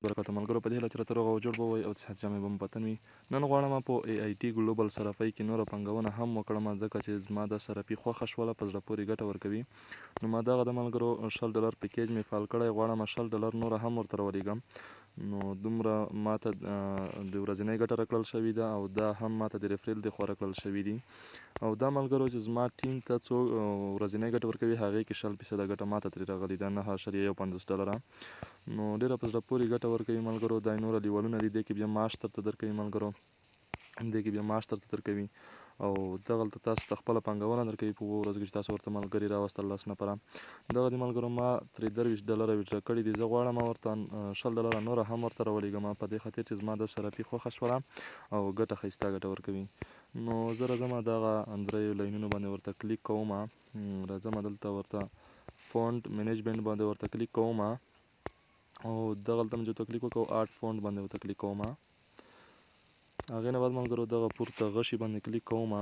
برکاته ملګرو، په دې هیله چې راته روغ او جوړ به وئ او د صحت جامې به مو په تن وي. نن غواړم په ای آی ټي ګلوبل صرافۍ کې نوره پانګونه هم وکړم، ځکه چې زما دا صرافي خوښه شوله، په زړه پورې ګټه ورکوي. نو ما دغه د ملګرو 20 ډالر پیکیج مې فعال کړی، غواړم 20 ډالر نوره هم ورته راولېږم. نو دومره ماته د ورځنۍ ګټه راکړل شوې ده او دا هم ماته د ریفریل د خوا راکړل شوي دي. او دا ملګرو چې زما ټیم ته څو ورځنۍ ګټه ورکوي، هغې کې 20 فیصده ګټه ماته ترې راغلې ده، 9.51 ډالره. نو ډېره په زړه پورې ګټه ورکوي ملګرو. دا نور لیولونه دي، دې کې بیا معاش درته درکوي ملګرو، دې کې بیا معاش درته درکوي او دغلته تاسو ته خپله پانګونه درکوي په 7 ورځو کې چې تاسو ورته ملګري راوستل 10 نفره. دغه دي ملګرو ما ترې 23 ډالره ویډرا کړي دي. زه غواړم ورته 20 ډالره نوره هم ورته راولېږم، په دې خاطر چې زما د صرافي خوښه شوله او ګټه ښایسته ګټه ورکوي. نو زه راځم دغه دریو لاینونو باندې ورته کلیک کوم، راځم دلته ورته فونډ منیجمنټ باندې ورته کلیک کوم او دغلته مې چې ورته کلیک وکړو آرټ فونډ باندې ورته کلیک کوم. هغې نه بعد ملګرو دغه پورته غشي باندې کلیک کوم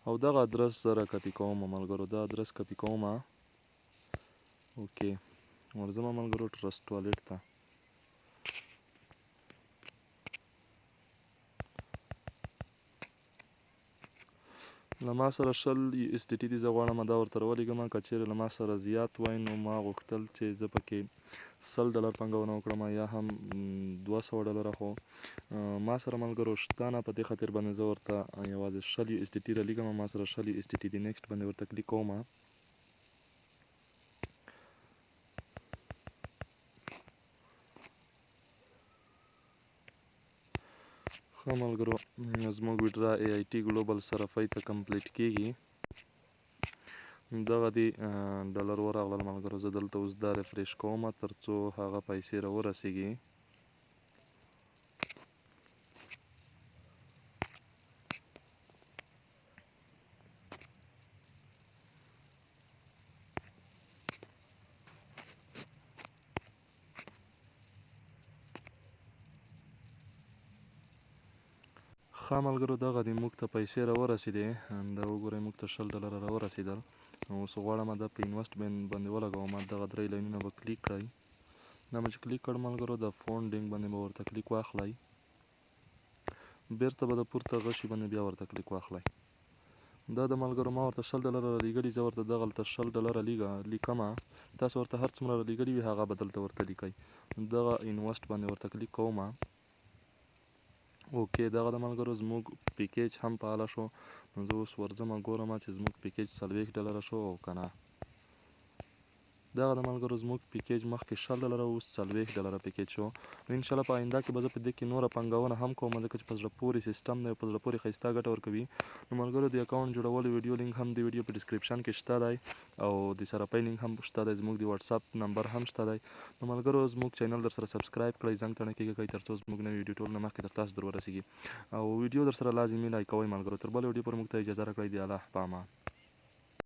او دغه ادرس زه را کپي کوم ملګرو، دا ادرس کپي کوم. اوکې ورځم ملګرو ټرسټ والیټ ته. له ما سره 20 یو اس ډي ټي دي، زه غواړم دا ورته راولېږم. که چېرې له ما سره زیات وای نو ما غوښتل چې زه پکې 100 ډالر پانګونه وکړم یا هم 200 ډالره، خو ما سره ملګرو شته نه، په دې خاطر باندې زه ورته یوازې 20 یو اس ډي ټي رالیږم. ما سره 20 یو اس ډي ټي دي. نیکسټ باندې ورته کلیک کوم. ښه ملګرو زموږ ویډرا ای آی ټي ګلوبل صرافۍ ته کمپلیټ کیږي. دغه دي ډالر ورغلل ملګرو. زه دلته اوس دا ریفریش کوم تر څو هغه پیسې راورسیږي. ښه ملګرو دغه دي موږ ته پیسې راورسېدې. دا وګورئ موږ ته 20 ډالره راورسېدل. اوس غواړم دا په انویسټ باندې ولګوم. دغه درې لاینونه به کلیک کړئ. دا مې چې کلیک کړ ملګرو د فونډینګ باندې به ورته کلیک واخلئ، بیرته به د پورته غشي باندې بیا ورته کلیک واخلئ. دا د ملګرو ما ورته 20 ډالره رالیږلي، زه ورته دغلته 20 ډالره لیکم. تاسو ورته هر څومره رالیږلي وي هغه به دلته ورته لیکئ. دغه انویسټ باندې ورته کلیک کوم. اوکې دغه د ملګرو زموږ پیکیج هم فعاله شو. نو زه اوس ورځم ګورم چې زموږ پیکیج 40 ډالره شو او که نه. دغه د ملګرو زموږ پیکیج مخکې 20 ډالره اوس 40 ډالره پیکیج شو. نو انشاءالله په آینده کې به زه په دې کې نوره پانګونه هم کوم، ځکه چې په زړه پورې سیستم دی او په زړه پورې ښایسته ګټه ورکوي. نو ملګرو د اکاونټ جوړولو ویډیو لینک هم د ویډیو په ډسکرپشن کې شته دی او د صرافۍ لینک هم شته دی، زموږ د واتساپ نمبر هم شته دی. نو ملګرو زموږ چینل در سره سبسکرایب کړئ، زنګ ته کېکاږئ تر څو زموږ نوې ویډیو ټول نه مخکې تر تاسو در ورسېږي او ویډیو در سره لازمي لایک کوئ ملګرو. تر بلې ویډیو پورې موږ ته اجازه راکړئ. د الله په امان.